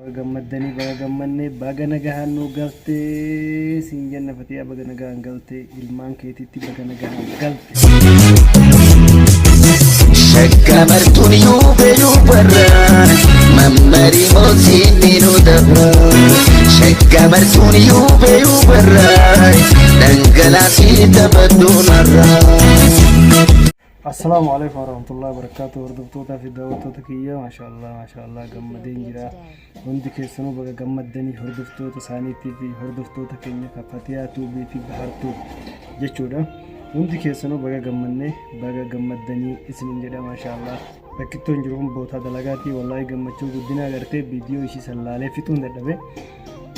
Baga gammaddanii, baga gammanne, baga nagahaan nu galtee siin jenna. Fatiyaa, baga nagahaan galtee, ilmaan keetiitti baga nagahaan galte. Shakka martuun yuubee yuubarra mammarii mootiin ni nu dabra. Shakka martuun yuubee yuubarra dhangalaasii taphadhuunarra. Assalaamu alaikum warahmatullahi wabarakatuh. Hordoftoota fi daawwattoota kiyya, maashaallah, maashaallah, gammadeen jira. Hundi keessanuu baga gammaddanii, hordoftoota isaaniitii fi hordoftoota keenya kan Fatiyaa Tuubii fi Bahartuu jechuudha. Hundi keessanuu baga gammannee, baga gammaddanii isinin jedha. Maashaallah, rakkittoon jiru kun bootaa dalagaatii. Wallaahi gammachuu guddina agartee viidiyoo ishii sallaalee fixuun dadhabe.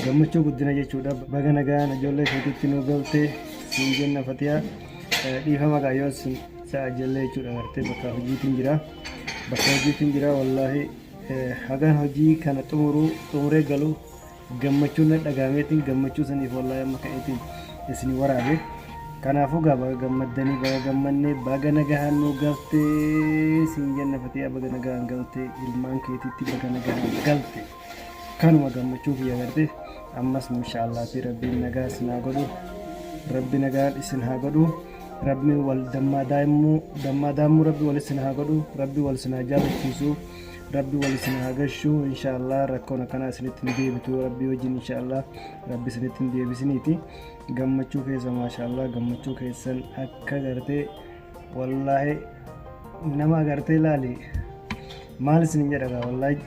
Gammachuu guddina jechuudha. Baga nagaan ijoollee keetiitti nu galtee siin jenna. Fatiyaa, dhiifama kaayyoo sin sa'a jallee jechuudha. Agartee, bakka hojiitiin jira, bakka hojiitiin jira. Wallaahi hagaan hojii kana xumuruu, xumuree galu gammachuun na dhagaameetiin, gammachuu saniif wallaahi amma ka'eetiin isin waraabe. Kanaafuu gaa baga gammaddanii, baga gammannee, baga nagahaan nu galtee siin jenna. Fatiyaa, baga nagahaan galtee, ilmaan keetiitti baga nagahaan galte. Kanuma gammachuu kiyya garte. Ammas inshaallaati rabbiin nagaa isin haa godhu, rabbi nagaan isin haa godhu, rabbi wal dammaa daa'immuu dammaa daammuu, rabbi wal isin haa godhu, rabbi wal isin haa jaalachiisu, rabbi wal isin haa gashu. Inshaallah rakkoon akkanaa isinitti hin deebitu rabbi wajjin. Inshaallah rabbi isinitti hin deebisiniiti. Gammachuu keessa, maashaallah, gammachuu keessan akka gartee wallaahi nama agartee laali maal isin jedha. Wallaahi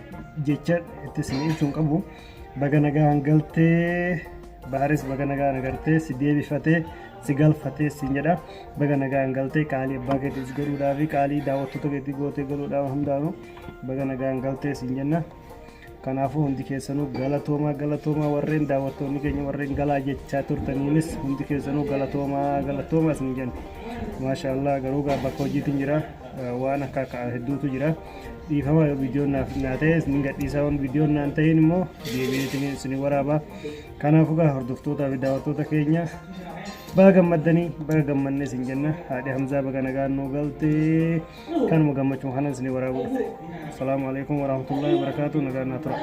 jecha itti isin ibsuun qabu. Baga nagaan galtee. Baharis baga nagaan agartee si deebifatee si galfatee siin jedha. Baga nagaan galtee. Qaalii abbaa keetiis godhuudhaa fi qaalii daawwattoota keetii gootee galuudhaaf hundaanuu baga nagaan galtee siin jenna. Kanaafuu hundi keessanuu galatoomaa, galatoomaa. Warreen daawwattoonni keenya, warreen galaa jechaa turtaniinis hundi keessanuu galatoomaa, galatoomaa isin jenna. Maashaallah, garuu gaa bakka hojiitiin jira, waan akka akka hedduutu jira. Dhiifama, yoo viidiyoon naaf naa ta'e isin gadhiisaa, waan viidiyoon naan ta'in immoo deebi'eetiin isin waraaba. Kanaafuu gaa hordoftootaa fi daawwattoota keenya, baga gammaddanii, baga gammannee isin jenna. Haadhi Hamzaa baga nagaan nuu galtee. Kanuma gammachuu kanan isin waraabuu dhufe. Assalaamu alaikum warahmatullahi wabarakatuh. Nagaan naa tura.